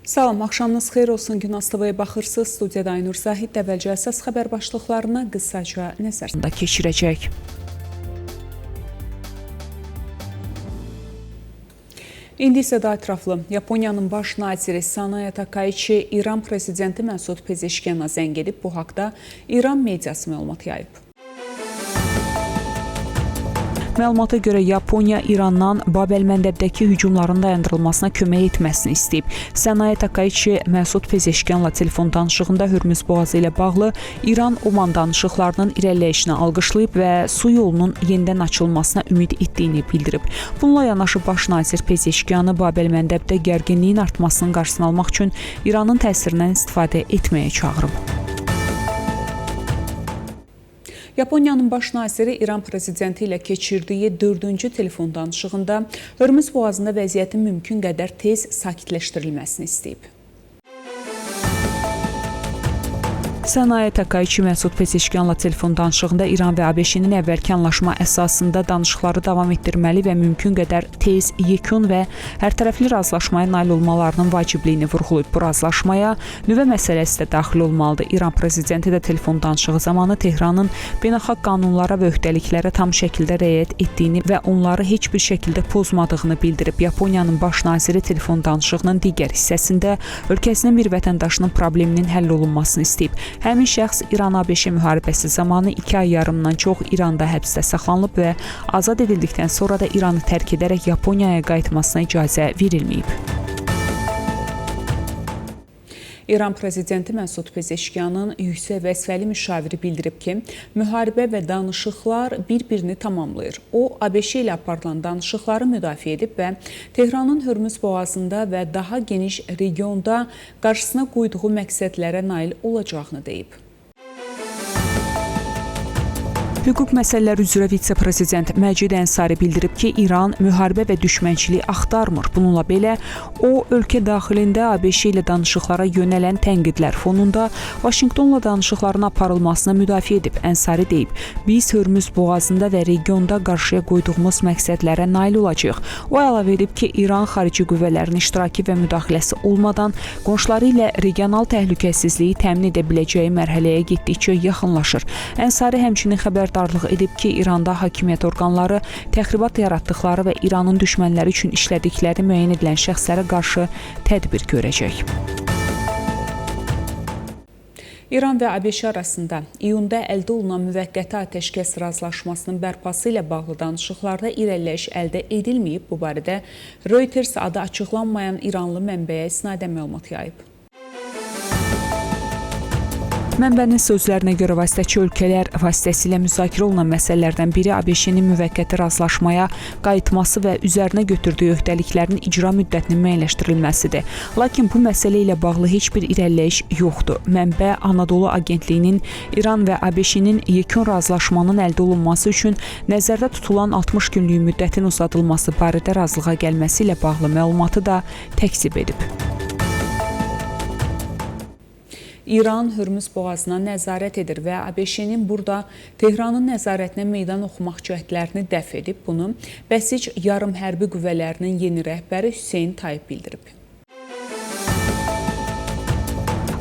Salam, axşamınız xeyir olsun. Günas TV-yə baxırsınız. Studiyada Aynur Zahid əvvəlcə əsas xəbər başlıqlarına qısaca nəzər keçirəcək. İndi isə daha ətraflı. Yaponiyanın baş naziri Sanae Takaichi İran prezidenti Məsud Pezeşkiyana zəng edib. Bu haqda İran mediası məlumat yayıb. Məlumata görə Yaponiya İrandan Bab-əl-Məndəbdəki hücumların dayandırılmasına kömək etməsini istəyib. Sanae Takaichi Məsud Pezeşkiyanla telefon danışığında Hürmüz boğazı ilə bağlı İran-Oman danışıqlarının irəliləyişini alqışlayıb və su yolunun yenidən açılmasına ümid etdiyini bildirib. Bununla yanaşı baş nazir Pezeşkiyanı Bab-əl-Məndəbdə gərginliyin artmasının qarşısını almaq üçün İranın təsirindən istifadə etməyə çağırıb. Yaponiyanın baş naziri İran prezidenti ilə keçirdiyi dördüncü telefon danışığında Hörmüz boğazında vəziyyətin mümkün qədər tez sakitləşdirilməsini istəyib. Sanae Takaichi Məsud Pezeşkiyanla telefon danışığında İran və ABŞ-nin əvvəlki anlaşma əsasında danışıqları davam etdirməli və mümkün qədər tez, yekun və hərtərəfli razılaşmaya nail olmalarının vacibliyini vurğulayıb. Bu razılaşmaya nüvə məsələsi də daxil olmalıdır. İran prezidenti də telefon danışığı zamanı Tehranın beynəlxalq qanunlara və öhdəliklərə tam şəkildə riayət etdiyini və onları heç bir şəkildə pozmadığını bildirib. Yaponiyanın baş naziri telefon danışığının digər hissəsində ölkəsinin bir vətəndaşının probleminin həll olunmasını istəyib. Həmin şəxs İran-ABŞ müharibəsi zamanı 2 ay yarımdan çox İranda həbsdə saxlanılıb və azad edildikdən sonra da İranı tərk edərək Yaponiyaya qayıtmasına icazə verilməyib. İran prezidenti Məsud Pezeşkiyanın yüksək vəzifəli müşaviri bildirib ki, müharibə və danışıqlar bir-birini tamamlayır. O, ABŞ ilə aparılan danışıqları müdafiə edib və Tehranın Hörmüz boğazında və daha geniş regionda qarşısına qoyduğu məqsədlərə nail olacağını deyib. Hüquq məsələləri üzrə vitse-prezident Məcid Ənsari bildirib ki, İran müharibə və düşmənçilik axtarmır. Bununla belə, o, ölkə daxilində ABŞ ilə danışıqlara yönələn tənqidlər fonunda Vaşinqtonla danışıqların aparılmasına müdafiə edib. Ənsari deyib, biz Hörmüz boğazında və regionda qarşıya qoyduğumuz məqsədlərə nail olacağıq. O, əlavə edib ki, İran xarici qüvvələrin iştirakı və müdaxiləsi olmadan qonşuları ilə regional təhlükəsizliyi təmin edə biləcəyi mərhələyə getdikcə yaxınlaşır. Ənsari həmçinin xəbərdarlıq edib ki, İranda hakimiyyət orqanları təxribat yaratdıqları və İranın düşmənləri üçün işlədikləri müəyyən edilən şəxslərə qarşı tədbir görəcək. İran və ABŞ arasında iyunda əldə olunan müvəqqəti atəşkəs razılaşmasının bərpası ilə bağlı danışıqlarda irəliləyiş əldə edilməyib. Bu barədə Reuters adı açıqlanmayan İranlı mənbəyə istinadən məlumat yayıb. Mənbənin sözlərinə görə vasitəçi ölkələr vasitəsilə müzakirə olunan məsələlərdən biri ABŞ-nin müvəqqəti razılaşmaya qayıtması və üzərinə götürdüyü öhdəliklərin icra müddətinin müəyyənləşdirilməsidir. Lakin bu məsələ ilə bağlı heç bir irəliləyiş yoxdur. Mənbə Anadolu Agentliyinin İran və ABŞ-nin yekun razılaşmanın əldə olunması üçün nəzərdə tutulan 60 günlük müddətin uzadılması barədə razılığa gəlməsi ilə bağlı məlumatı da təkzib edib. İran Hörmüz boğazına nəzarət edir və ABŞ-nin burada Tehranın nəzarətinə meydan oxumaq cəhdlərini dəf edib. Bunu Bəsic yarımhərbi qüvvələrinin yeni rəhbəri Hüseyn Taib bildirib.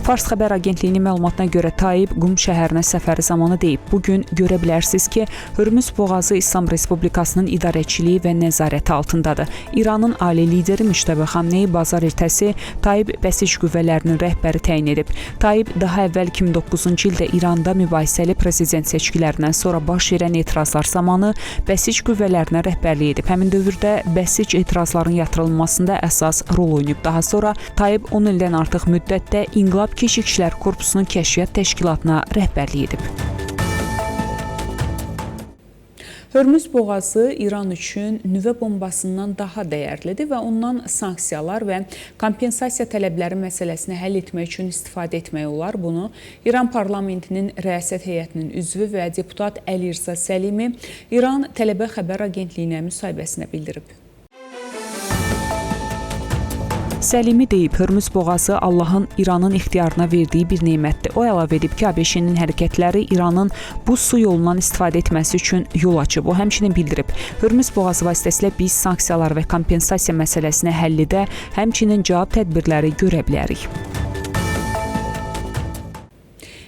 Fars xəbər agentliyinin məlumatına görə Taib Qum şəhərinə səfəri zamanı deyib, bugün görə bilərsiniz ki, Hörmüz boğazı İslam Respublikasının idarəçiliyi və nəzarəti altındadır. İranın ali lideri Müctəba Xamneyi bazar ertəsi Taib Bəsic qüvvələrinin rəhbəri təyin edib. Taib daha əvvəl 2009-cu ildə İranda mübahisəli prezident seçkilərindən sonra baş verən etirazlar zamanı Bəsic qüvvələrinə rəhbərlik edib. Həmin dövrdə Bəsic etirazların yatırılmasında əsas rol oynayıb. Daha sonra Taib 10 ildən artıq müddətdə İnqilab Keşikçilər Korpusunun Kəşfiyyat Təşkilatına rəhbərlik edib. Hörmüz boğazı İran üçün nüvə bombasından daha dəyərlidir və ondan sanksiyalar və kompensasiya tələbləri məsələsini həll etmək üçün istifadə etmək olar. Bunu İran parlamentinin rəyasət heyətinin üzvü və deputat Əlirza Səlimi İran Tələbə Xəbər Agentliyinə müsahibəsində bildirib. Səlimi deyib, Hörmüz boğazı Allahın İranın ixtiyarına verdiyi bir nemətdir. O əlavə edib ki, ABŞ-nin hərəkətləri İranın bu su yolundan istifadə etməsi üçün yol açıb. O həmçinin bildirib, Hörmüz boğazı vasitəsilə biz sanksiyalar və kompensasiya məsələsini həllidə həmçinin cavab tədbirləri görə bilərik.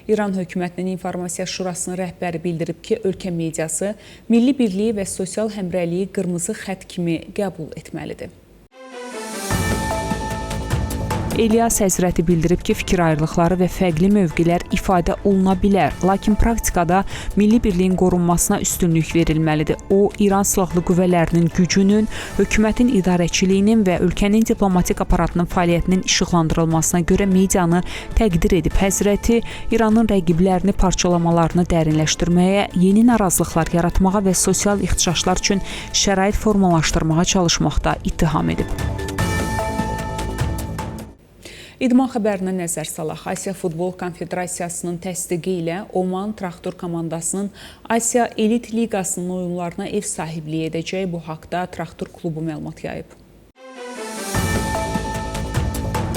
İran hökumətinin İnformasiya Şurasının rəhbəri bildirib ki, ölkə mediası milli birliyi və sosial həmrəyliyi qırmızı xətt kimi qəbul etməlidir. İlyas Həzrəti bildirib ki, fikir ayrılıqları və fərqli mövqelər ifadə oluna bilər, lakin praktikada milli birliyin qorunmasına üstünlük verilməlidir. O, İran Silahlı Qüvvələrinin gücünün, hökumətin idarəçiliyinin və ölkənin diplomatik aparatının fəaliyyətinin işıqlandırılmasına görə medianı təqdir edib. Həzrəti İranın rəqiblərini parçalamalarını dərinləşdirməyə, yeni narazılıqlar yaratmağa və sosial ixtişaşlar üçün şərait formalaşdırmağa çalışmaqda ittiham edib. İdman xəbərinə nəzər salaq. Asiya Futbol Konfederasiyasının təsdiqi ilə Oman Traktor komandasının Asiya Elit Liqasının oyunlarına ev sahibliyi edəcək. Bu haqda Traktor klubu məlumat yayıb.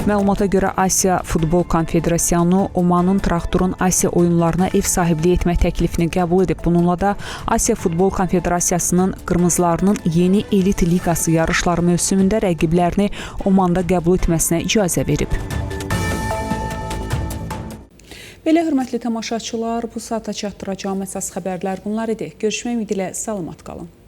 Məlumata görə Asiya Futbol Konfederasyonu Omanın Traktorun Asiya oyunlarına ev sahibliyi etmək təklifini qəbul edib. Bununla da Asiya Futbol Konfederasiyasının qırmızılarının yeni Elit Liqası yarışları mövsümündə rəqiblərini Omanda qəbul etməsinə icazə verib. Belə, hörmətli tamaşaçılar, bu saata çatdıracağım əsas xəbərlər bunlar idi. Görüşmək ümidi ilə salamat qalın.